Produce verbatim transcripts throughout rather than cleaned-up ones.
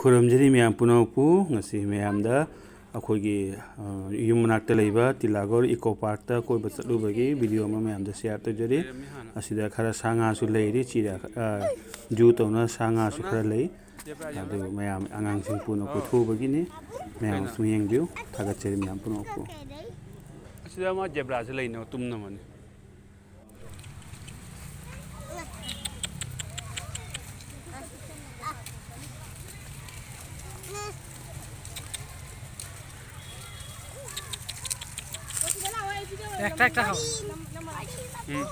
ꯈꯨꯔꯨꯝꯖꯔꯤ ꯃꯌꯥꯝ ꯄꯨꯝꯅꯃꯛꯄꯨ꯫ ꯉꯁꯤ ꯃꯌꯥꯝꯗ ꯑꯩꯈꯣꯏꯒꯤ, ꯑ, ꯌꯨꯝ ꯃꯅꯥꯛꯇ ꯂꯩꯕ ꯇꯤꯂꯥꯒꯧꯔ ꯏꯀꯣ ꯄꯥꯔꯛꯇ ꯀꯣꯏꯕ ꯆꯠꯂꯨꯕꯒꯤ ꯚꯤꯗꯤꯑꯣ ꯑꯃ ꯃꯌꯥꯝꯗ ꯁꯤꯌꯥꯔ ꯇꯧꯖꯔꯤ꯫ ꯑꯁꯤꯗ ꯈꯔ ꯁꯥ ꯉꯥꯁꯨ ꯂꯩꯔꯤ, ꯆꯤꯔꯤꯌꯥ-, ꯑ, ꯖꯨ ꯇꯧꯅ ꯁꯥ ꯉꯥꯁꯨ ꯈꯔ ꯂꯩ꯫ ꯑꯗꯨ ꯃꯌꯥꯝ ꯑꯉꯥꯡꯁꯤꯡ ꯄꯨꯟꯅ ꯀꯣꯏꯊꯣꯛꯎꯕꯒꯤꯅꯤ꯫ ꯃꯌꯥꯝ ꯑꯃꯁꯨ ꯌꯦꯡꯕꯤꯌꯨ꯫ ꯊꯥꯒꯠꯆꯔꯤ ꯃꯌꯥꯝ ꯄꯨꯝꯅꯃꯛꯄꯨ꯫ ꯑꯁꯤꯗ ꯑꯃ ꯖꯦꯕ꯭ꯔꯥꯁꯦ ꯂꯩꯅꯕ ꯇꯨꯝꯅꯕꯅꯤ꯫ একটা একটা খাও। হুম।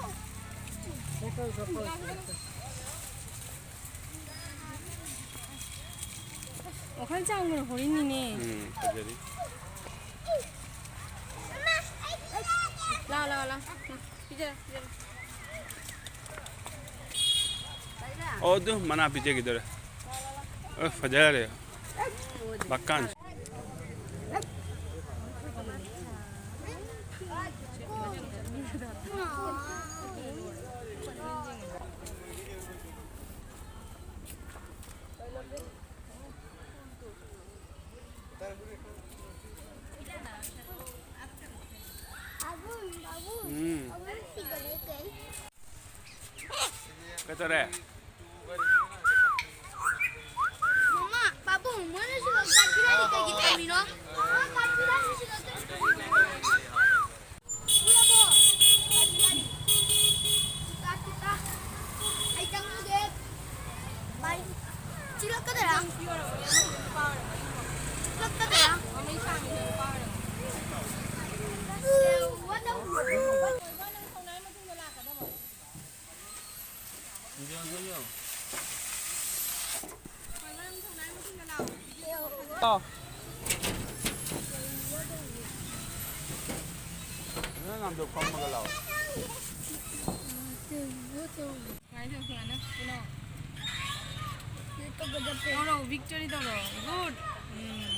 ওখানে চাউমিন হরিণী নেই। হুম, খাজারি। লা, লা, লা। ꯄꯤꯖꯔꯦ, ꯄꯤꯖꯔꯦ꯫ ꯑꯣ, ꯑꯗꯨ ꯃꯅꯥ ꯄꯤꯖꯈꯤꯗꯣꯔꯦ꯫ ꯑ, ꯐꯖꯔꯦ꯫ ꯕꯀꯥꯟ꯫ ꯎꯝ꯫ ꯀꯩꯗꯧꯔꯦ? ꯃꯃꯥ, ꯄꯥꯕꯨꯡ, ꯃꯣꯏꯅ ꯁꯤꯗ ꯀꯥꯠ ꯄꯤꯔꯛꯏ ꯀꯩꯒꯤ ꯊꯝꯃꯤꯅꯣ? ꯃꯃꯥ, ꯀꯥꯠ ꯄꯤꯔꯛꯏ ꯁꯤꯗ ꯀꯩꯒꯤ ꯊꯝꯃꯤꯅꯣ? ꯎꯔꯕꯣ? ꯀꯥꯠ ꯄꯤꯔꯛꯏ꯫ Cheetah, cheetah. ꯑꯩ ꯆꯪꯉꯨꯒꯦ꯫ ꯕꯥꯏ꯫ ꯆꯤꯛꯂꯛꯀꯗꯣꯏꯔꯥ? ꯆꯤꯛꯂꯛꯀꯗꯣꯏꯔꯥ? ꯂꯥꯎ꯫ ꯅꯪ ꯑꯝꯇ ꯐꯝꯃꯒ ꯂꯥꯎ꯫ ꯇꯧꯔꯣ, ꯚꯤꯛꯇꯣꯔꯤ ꯇꯧꯔꯣ꯫ ꯒꯨꯗ꯫ ꯎꯝ꯫